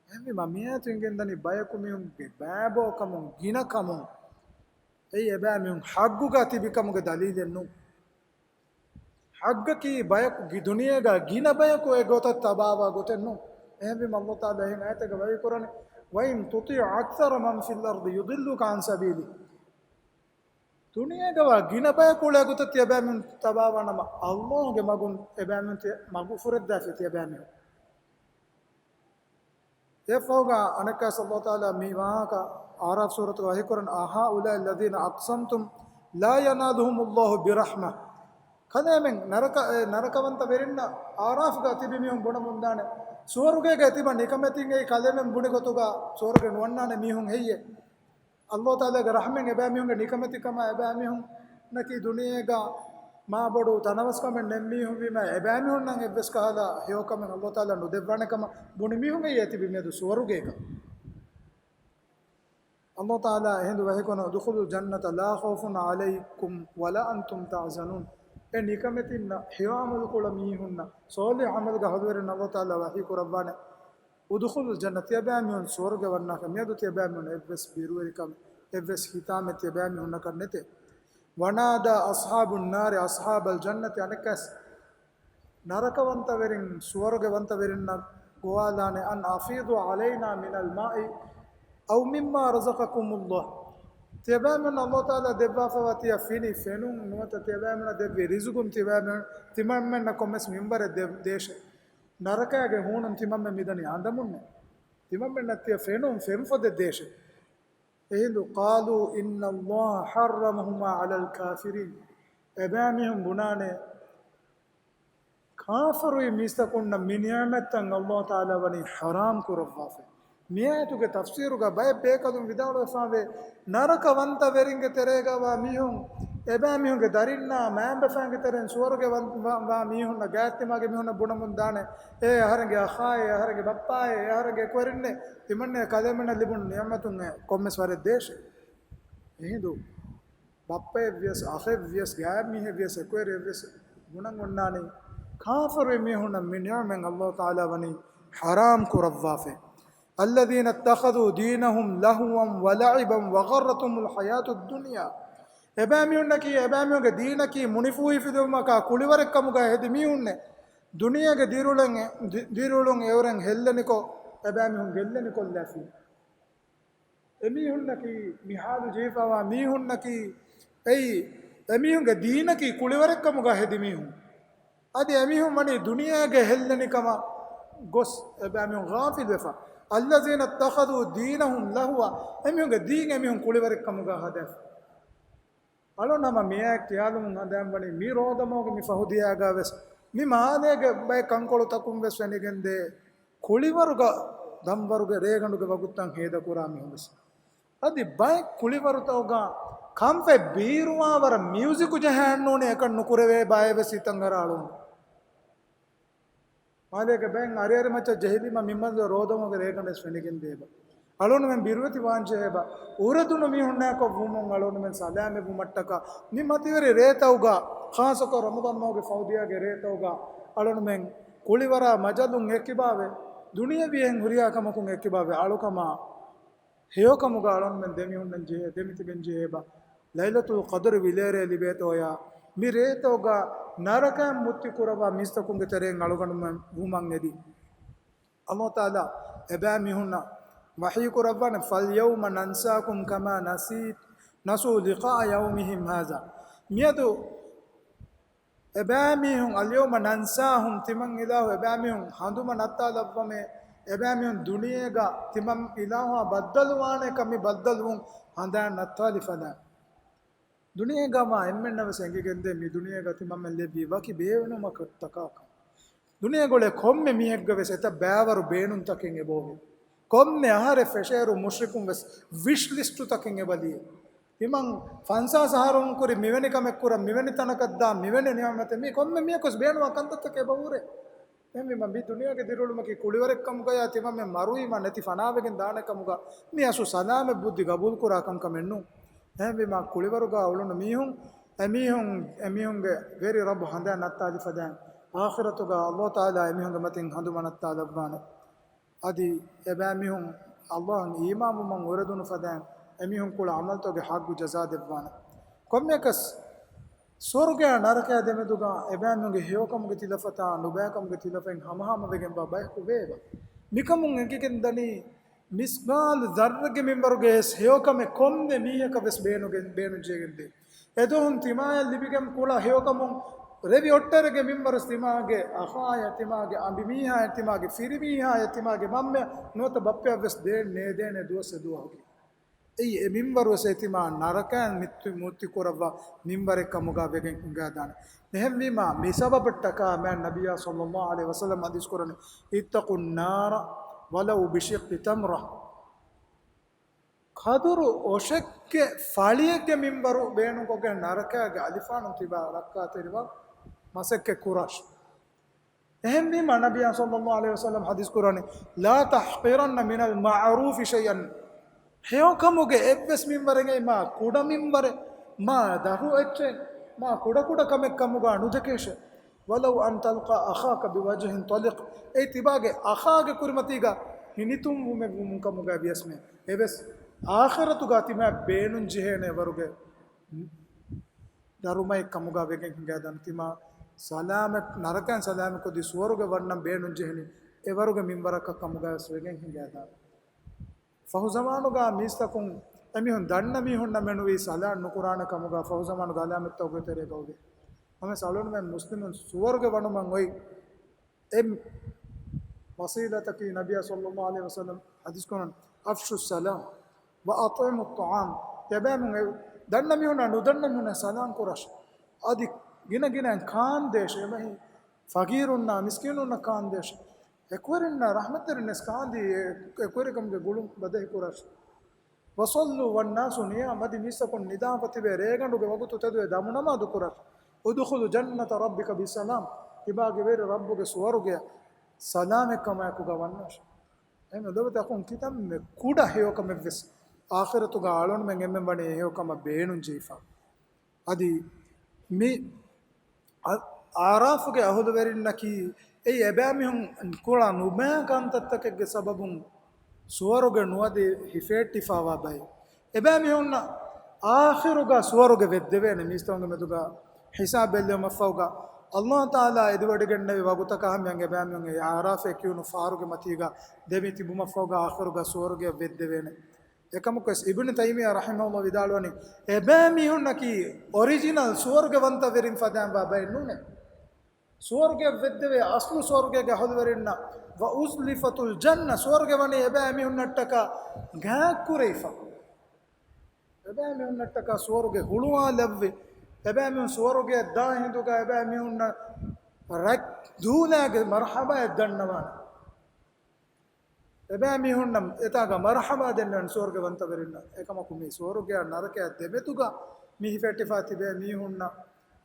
އެހެންވީމަ މިއާޔަތު އިނގެންދަނީ ބަޔަކު މީހުންގެ ބައިބޯކަމުން ގިނަކަމުން އެއީ އެބައިމީހުން ޙައްޤުގަ ތިބިކަމުގެ ދަލީލެއް ނޫން. ޙައްޤަކީ ބަޔަކު ގި-، ދުނިޔޭގަ ގިނަ ބަޔަކު އެ ގޮތަށް ތަބާވާ ގޮތެއް ނޫން. އެހެންވީމަ ﷲ ތަޢާލާ އެހެން އާޔަތެއްގަ ވަޙީކުރަނީ، وإن تطع أكثر من في الأرض يضلوك عن سبيله. ދުނިޔޭގަވާ ގިނަ ބަޔަކު އުޅޭ ގޮތަށް ތިޔަބައިމީހުން ތަބާވާނަމަ، ﷲގެ މަގުން އެބައިމީހުން ތި-، މަގު ފުރެއްދާފި ތިޔަބައިމީހުން. އެފަހުގަ އަނެއްކާސް އައްލާހު ތަޢާލާ މި ވާހަކަ އަޢުރާފް ސޫރަތުގަ ވަޙީކުރަން، أَهَٰؤُلَاءِ الَّذِينَ أَقْسَمْتُمْ لَا يَنَالُهُمُ اللَّهُ بِرَحْمَةٍ. ކަލޭމެން ނަރަކަ، އެ ނަރަކަވަންތަ ވެރިންނަށް އަޢުރާފްގަ ތިބި މީހުން ބުނަމުންދާނެ، ސުވަރުގޭގަ ތިބަ ނިކަމެތިން އެއީ ކަލޭމެން ބުނި ގޮތުގަ ސުވަރުގެ ނުވަންނާނެ މީހުން ހެއްޔޭ؟ އައްލާހު ތަޢާލާގެ ރަޙްމަތް އެބައިމީހުންގެ ނިކަމެތިކަމާ އެބައިމީހުންނަކީ ދުނިޔޭގަ މާބޮޑު ތަނަވަސްކަމެއް ނެތް މީހުން ވީމާ އެބައިމީހުންނަށް އެއްވެސް ކަހަލަ ހެޔޮކަމެއް އައްލާހު ތަޢާލާ ނުދެއްވާނެ ކަމަށް ބުނި މީހުން އެއީ ތިބި މިއަދު ސުވަރުގޭގަ. އައްލާހު ތަޢާލާ އެހިނދު ވަޙީކުރަން، ادْخُلُوا الْجَنَّةَ لَا خَوْفٌ عَلَيْكُمْ وَلَا أَنْتُمْ تَحْزَنُونَ. އެ ނިކަމެތިންނަށް ހެޔޮ ޢަމަލު ކުޅަ މީހުންނަށް، ޞާލިޙު ޢަމަލުގެ އަހުލުވެރިންނަށް އައްލާހު ތަޢާލާ ވަޙީ ކުރައްވާނެ، ادْخُلُوا الْجَنَّةَ، ތިޔަބައިމީހުން ސުވަރުގެ ވަންނާކަށް. މިއަދު ތިޔަބައިމީހުން އެއްވެސް ބިރުވެރިކަމެއް، އެއްވެސް ހިތާމައެއް ތިޔަބައިމީހުންނަކަށް ނެތޭ. وَنَادَىٰ أَصْحَابُ النَّارِ أَصْحَابَ الْجَنَّةِ، އަނެއްކާސް ނަރަކަވަންތަވެރިން، ސުވަރުގެވަންތަވެރިންނަށް ގޮވާލާނެ، أَنْ أَفِيضُوا عَلَيْنَا مِنَ الْمَاءِ أَوْ مِمَّا رَزَقَكُمُ اللَّهُ. ތިޔަބައިމީހުންނަށް އައްލާހު ތަޢާލާ ދެއްވާފައިވާ ތިޔަ ފިނި ފެނުން ނުވަތަ ތިޔަބައިމީހުންނަށް ދެއްވި ރިޒުގުން ތިޔަބައިމީހުން، ތިމަންމެންނަށް ކޮންމެސް މިންވަރެއް ދެ-، ދޭށޭ. ނަރަކައިގެ ހޫނުން ތިމަންމެން މިދަނީ އަނދަމުންނޭ. ތިމަންމެންނަށް ތިޔަ ފެނުން ފެންފޮދެއް ދޭށޭ. އެހިނދު، قَالُوا إِنَّ اللَّهَ حَرَّمَهُمَا عَلَى الْكَافِرِينَ. އެބައިމީހުން ބުނާނެ، ކާފަރުވި މީސްތަކުންނަށް މި ނިޢުމަތްތައް އައްލާހު ތަޢާލާ ވަނީ ޙަރާމް ކުރައްވާފަ. މި އާޔަތުގެ ތަފްސީރުގަ ބައެއް ބޭކަލުން ވިދާޅުވެފާވޭ، ނަރަކަވަންތަވެރިންގެ ތެރޭގަ ވާ މީހުން، އެބައިމީހުންގެ ދަރިންނާ މައިންބަފައިންގެ ތެރެއިން ސުވަރުގެ ވަން-، ވާ، ވާ މީހުންނަށް، ގާތްތިމާގެ މީހުންނަށް ބުނަމުން ދާނެ، އޭ އަހަރެންގެ އަޚާއޭ، އަހަރެންގެ ބައްޕާއޭ، އެ އަހަރެންގެ އެކުވެރިންނޭ، ތިމަންނޭ ކަލޭމެންނަށް ލިބުނު ނިޢުމަތުން އެ ކޮންމެސް ވަރެއް ދޭށޭ. އެހިނދު ބައްޕައެއްވިޔަސް، އަޚެއްވިޔަސް، ގާތްމީހެއްވިޔަސް، އެކުވެރިއެއްވިޔަސް ބުނަން އޮންނާނީ، ކާފަރުވި މީހުންނަށް މި ނިޢުމަތް އައްލާހު ތަޢާލާ ވަނީ ޙަރާމް ކުރައްވާފަ. الَّذِينَ اتَّخَذُوا دِينَهُمْ لَهْوًا وَلَعِبًا وَغَرَّتْهُمُ الْحَيَاةُ الدُّنْيَا. އެބައިމީހުންނަކީ، އެބައިމީހުންގެ ދީނަކީ މުނިފޫހިފިލުވުމަކާ ކުޅިވަރެއްކަމުގަ ހެދި މީހުންނޭ. ދުނިޔޭގެ ދިރިއުޅެން، ދި-، ދިރިއުޅުން އެއުރެން ހެއްލެނިކޮށް، އެބައިމީހުން ގެއްލެނިކޮށްލާފި. އެމީހުންނަކީ، މި ޙާލު ޖެހިފައިވާ މީހުންނަކީ، އެއީ، އެމީހުންގެ ދީނަކީ ކުޅިވަރެއްކަމުގަ ހެދި މީހުން. އަދި އެމީހުން ވަނީ ދުނިޔޭގެ ހެއްލެނިކަމަށް ގޮސް، އެބައިމީހުން ޣާފިލްވެފަ. الَّذِينَ اتَّخَذُوا دِينَهُمْ لَهْوًا، އެމީހުންގެ ދީން އެމީހުން ކުޅިވަރެއްކަމުގަ ހަދާފަ. އަޅުން ހަމަ މިއާ ކިޔާލުމުން ހަނދާން ވަނީ، މި ރޯދަމަހުގެ މި ފަހު ދިޔާގަވެސް، މި މާލޭގެ ބައެއް ކަންކޮޅުތަކުން ވެސް ފެނިގެންދޭ، ކުޅިވަރުގަ ދަންވަރުގެ ރޭގަނޑުގެ ވަގުތުތައް ހޭދަކުރާ މީހުން ވެސް. އަދި ބައެއް ކުޅިވަރުތަކުގަ ކަންފަތް ބީރުވާވަރަށް މިއުޒިކު ޖަހާންނޫނީ، އެކަން ނުކުރެވޭ ބައެއް ވެސް ހިތަށް އަރާ އަޅުން. މާލޭގެ ބައެއް އަރިއަރިމައްޗަށް ޖެހިލީމަ މިމަންޒަރު ރޯދަމަހުގެ ރޭގަނޑެއް ފެނިގެން ދޭބަ. އަޅުންމެން ބިރުވެތި ވާންޖެހޭބަ. އުރެދުނު މީހުންނާކޮށް ވުމުން އަޅުންމެން ސަލާމަތްވުމަށްޓަކާ މި މަތިވެރި ރޭތަކުގަ، ޚާއްޞަކޮށް ރަމަޟާން މަހުގެ ފަހު ދިޔާގެ ރޭތަކުގަ އަޅުންމެން ކުޅިވަރާ މަޖަލުން އެއްކިބާވެ، ދުނިޔެވީ އެހެން ހުރިހާ ކަމަކުން އެއްކިބާވެ، އަޅުކަމާ ހެޔޮކަމުގަ އަޅުންމެން ދެމިހުންނަން ޖެހޭ، ދެމިތިބެން ޖެހޭބަ. ލައިލަތުލް ޤަދްރު ވިލޭރޭ ލިބޭތޯޔާ، މި ރޭތަކުގަ ނަރަކައިން މުއްތި ކުރައްވާ މީސްތަކުންގެ ތެރެއިން އަޅުގަނޑުމެން ވުމަށް އެދި. އައްލާހު ތަޢާލާ އެބައިމީހުންނަށް ވަޙީ ކުރައްވާނެ، فَالْيَوْمَ نَنْسَاكُمْ كَمَا نَسِيتُ، نَسُوا لِقَاءَ يَوْمِهِمْ هَذَا. މިއަދު އެބައިމީހުން، الْيَوْمَ نَنْسَاهُمْ، ތިމަން އިލާހު އެބައިމީހުން ހަނދުމަ ނައްތާލައްވަމޭ، އެބައިމީހުން ދުނިޔޭގަ ތިމަން އިލާހުއާ ބައްދަލުވާނެ ކަމި ބައްދަލުވުން ހަނދާން ނައްތާލި ފަދައިން. ދުނިޔޭގަ މާ އެންމެންނަށް ވެސް އެނގިގެންދޭ މި ދުނިޔޭގަ ތިމަންމެން ލެއްވީ ވަކި ބޭނުމަކަށްޓަކާކަން. ދުނިޔޭގަ އުޅޭ ކޮންމެ މީހެއްގަ ވެސް އެތައް ބައިވަރު ބޭނުންތަކެއް އެބައޮވޭ. ކޮންމެ އަހަރެއް ފެށޭއިރު މުޝްރިކުން ވެސް ވިޝް ލިސްޓުތަކެއް އެބަ ލިޔޭ. ތިމަން ފަންސާސް އަހަރުން ކުރި މިވެނި ކަމެއް ކުރަން، މިވެނި ތަނަކަށް ދާން، މިވެނި ނިޢުމަތެއް، މީ ކޮންމެ މީހަކުވެސް ބޭނުންވާ ކަންތައްތަކެއް އެބަ ހުރޭ. އެހެންވީމަ، މި ދުނިޔޭގެ ދިރިއުޅުމަކީ ކުޅިވަރެއްކަމުގަޔާ ތިމަންމެން މަރުވީމަ ނެތި ފަނާވެގެން ދާނެ ކަމުގަ މި އަސްލު ސަލާމަތް ބުއްދި ގަބޫލުކުރާ ކަންކަމެއް ނޫން. އެހެންވީމަ، ކުޅިވަރުގަ އުޅުނު މީހުން، އެމީހުން، އެމީހުންގެ ވެރި ރައްބު ހަނދާން ނައްތާލި ފަދައިން، އާޚިރަތުގަ އައްލާހު ތަޢާލާ އެމީހުންގެ މަތިން ހަނދުމަ ނައްތާލައްވާނެ. އަދި އެބައިމީހުން އައްލާހަށް އީމާންވުމަށް އުރެދުނު ފަދައިން އެމީހުން ކުޅަ ޢަމަލުތަކުގެ ހައްގު ޖަޒާ ދެއްވާނެ. ކޮންމެއަކަސް ސުވަރުގެއާ ނަރަކަޔާ ދެމެދުގަ އެބައިމީހުންގެ ހެޔޮކަމުގެ ތިލަފަތާ ނުބައިކަމުގެ ތިލަފަތް ހަމަހަމަ ވެގެންވާ ބަޔަކު ވެއެވަ. މިކަމުން އެނގިގެން ދަނީ، މިސްޤާލު ޛައްރަގެ މިންވަރުގެ ވެސް ހެޔޮކަމެއް ކޮންމެ މީހަކަށް ވެސް ބޭނުގެ-، ބޭނުންޖެހިގެންދޭ. އެދުވަހުން ތިމާޔަށް ލިބިގެން ކުޅަ ހެޔޮކަމުން ރެވި އޮށްޓަރެގެ މިންވަރު ތިމާގެ އަޚާޔަށް، ތިމާގެ އަނބިމީހާޔަށް، ތިމާގެ ފިރިމީހާޔަށް، ތިމާގެ މަންމަޔަށް ނުވަތަ ބައްޕަޔަށް ވެސް ދޭން ނޭދޭނެ ދުވަސް ދުވަހުގެ. އެއީ އެ މިންވަރު ވެސް އެތިމާ ނަރަކައިން މުއްތި، މުއްތި ކުރައްވާ މިންވަރެއް ކަމުގަ ވެގެން ހިނގައިދާނެ. އެހެންވީމާ، މި ސަބަބަށްޓަކާ މާތް ނަބިއްޔާ ޞައްލައްލާހު ޢަލައިހި ވަސައްލަމް ޙަދީޘް ކުރަނީ، اتقوا النار ولو بشق تمرة. ކަދުރު އޮށެއްގެ ފަޅިއެއްގެ މިންވަރު ބޭނުންކޮށްގެން ނަރަކައިގެ އަލިފާނުން ތިބާ ރައްކާތެރިވާ މަސައްކަތް ކުރާށި. އެހެންވީމަ، ނަބިއްޔާ ޞައްލައްލާހު ޢަލައިހި ވަސައްލަމް ޙަދީޘް ކުރަނީ، لا تحقرن من المعروف شيئا. ހެޔޮކަމުގެ އެއްވެސް މިންވަރެއް އެއީ މާ ކުޑަ މިންވަރެއް، މާ ދަށު އެއްޗެއް، މާ ކުޑަކުޑަ ކަމެއް ކަމުގަ ނުދެކޭށޭ. ولو أن تلقى أخاك بوجه طلق. އެއީ ތިބާގެ އަޚާގެ ކުރިމަތީގަ ހިނިތުންވުމެއް ވުމުން ކަމުގަ ވިޔަސްމެ. އެވެސް އާޚިރަތުގަ ތިމާ ބޭނުން ޖެހޭނެ އެވަރުގެ ދަރުމައެއް ކަމުގަ ވެގެން ހިނގައިދާނެ. ތިމާ ސަލާމަތް، ނަރަކައިން ސަލާމަތްކޮށްދީ ސުވަރުގެ ވަންނަން ބޭނުން ޖެހެނީ އެވަރުގެ މިންވަރަކަށް ކަމުގަވެސް ވެގެން ހިނގައިދާނެ. ފަހު ޒަމާނުގަ މީސްތަކުން އެމީހުން ދަންނަ މީހުންނަށް މެނުވީ ސަލާން ނުކުރާނެ ކަމުގަ ފަހު ޒަމާނުގަ އަލާމަތްތަކުގެ ތެރޭގަ އޮވޭ. ނަމަވެސް އަޅުންމެން މުސްލިމުން ސުވަރުގެ ވަނުމަށް އޮތް އެއް ވަސީލަތަކީ ނަބިއްޔާ ޞައްލައްލާހު ޢަލައިހި ވަސައްލަމް ޙަދީޘް ކުރަން، أفشوا السلام وأطعموا الطعام. އެބައިމީހުން ދަންނަ މީހުންނަށް ނުދަންނަ މީހުންނަށް ސަލާން ކުރާށި. އަދި ގިނަ ގިނައިން ކާންދޭށި. އެބަހީ ފަގީރުންނާ މިސްކީނުންނަށް ކާންދޭށި. އެކުވެރިންނަށް ރަޙްމަތްތެރިންނަސް ކާންދީ އެ، އެކުވެރިކަމުގެ ގުޅުން ބަދަހި ކުރާށި. وصلوا والناس نيام، އަދި މީސްތަކުން ނިދާފަ ތިބޭ ރޭގަނޑުގެ ވަގުތު ތެދުވެ ދަމުނަމާދު ކުރާށި. ادخلوا جنة ربك بسلام، ތިބާގެ ވެރި ރައްބުގެ ސުވަރުގެއަށް ސަލާމަތްކަމާއެކުގަ ވަންނާށި. އެހެންވެ ލޮބުވެތި އަޚުން ކިތަންމެ ކުޑަ ހެޔޮކަމެއްވެސް އާޚިރަތުގަ އަޅުންމެން އެންމެން ވަނީ އެ ހެޔޮކަމަށް ބޭނުންޖެހިފަ. އަދި މި އަ-، އަޢުރާފުގެ އަހުލުވެރިންނަކީ އެއީ އެބައިމީހުން ކުޅަ ނުބައި ކަންތައްތަކެއްގެ ސަބަބުން ސުވަރުގެ ނުވަދެ ހިފެހެއްޓިފަވާ ބައެއް. އެބައިމީހުންނަށް އާޚިރުގަ ސުވަރުގެ ވެއްދެވޭނެ މީސްތަކުންގެ މެދުގަ ހިސާބް ބެއްލެވުމަށްފަހުގަ، އައްލާހު ތަޢާލާ އެދިވަޑައިގެންނެވި ވަގުތަކަށް ހަމަޔަށް އެބައިމީހުން އެ އަޢުރާފޭ ކިޔުނު ފަހަރުގެ މަތީގަ ދެމި ތިބުމަށްފަހުގަ އާޚިރުގަ ސުވަރުގެއަށް ވެއްދެވޭނެ. އެކަމަކުވެސް އިބްނު ތައިމިއްޔާ ރަޙިމަހުﷲ ވިދާޅުވަނީ، އެބައިމީހުންނަކީ އޮރިޖިނަލް ސުވަރުގެ ވަންތަވެރިން ފަދައިން ވާ ބައެއް ނޫނޭ. ސުވަރުގެއަށް ވެއްދެވޭ އަސްލު ސުވަރުގޭގެ އަހުލުވެރިންނަށް، وأزلفت الجنة، ސުވަރުގެ ވަނީ އެބައިމީހުންނަށްޓަކާ ގާތްކުރެވިފަ. އެބައިމީހުންނަށްޓަކާ ސުވަރުގެ ހުޅުވާލައްވި. އެބައިމީހުން ސުވަރުގެއަށް ދާ ހިނދުގަ އެބައިމީހުންނަށް ރަތް ދޫލާގެ މަރްޙަބާއެއް ދަންނަވާނެ. އެބައިމީހުންނަށް އެތާގަ މަރްޙަބާ ދެންނެވެން ސުވަރުގެ ވަންތަވެރިންނަށް. އެކަމަކު މި ސުވަރުގެއާ ނަރަކަޔާ ދެމެދުގަ މި ހިފެހެއްޓިފާ ތިބޭ މީހުންނަށް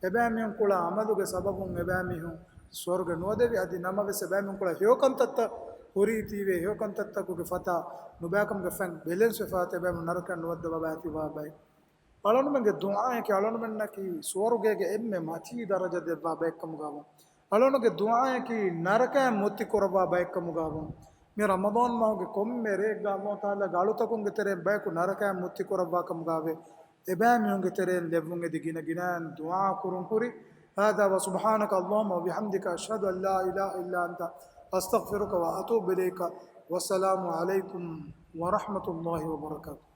އެބައިމީހުން ކުޅަ ޢަމަލުގެ ސަބަބުން އެބައިމީހުން ސުވަރުގެ ނުވަދެވި. އަދި ނަމަވެސް އެބައިމީހުން ކުޅަ ހެޔޮކަންތައްތައް ހުރީތީވެ، ހެޔޮކަންތައްތަކުގެ ފަތާ ނުބައިކަމުގެ ފަތް ބެލެންސް ވެފާތި އެބައިމީހުން ނަރަކަ ނުވައްދަ ބަބާ ތިބާ ބައި. އަޅުނުމެންގެ ދުޢާއަކީ އަޅުނުމެންނަކީ ސުވަރުގޭގެ އެންމެ މަތީ ދަރަޖަ ދެއްވާ ބައެއްކަމުގަވުން. އަޅުނުގެ ދުޢާއަކީ ނަރަކައިން މުއްތި ކުރައްވާ ބައެއްކަމުގަވުން. މި ރަމަޟާން މަހުގެ ކޮންމެ ރެއެއްގަ އައްލާހު ތަޢާލާގެ އަޅުތަކުންގެ ތެރެއިން ބަޔަކު ނަރަކައިން މުއްތި ކުރައްވާ ކަމުގަވޭ. އެބައިމީހުންގެ ތެރެއިން ލެއްވުން އެދި ގިނަ ގިނައިން ދުޢާ ކުރުން ހުރި. هذا وسبحانك اللهم وبحمدك أشهد أن لا إله إلا أنت أستغفرك وأتوب إليك. والسلام عليكم ورحمة الله وبركاته.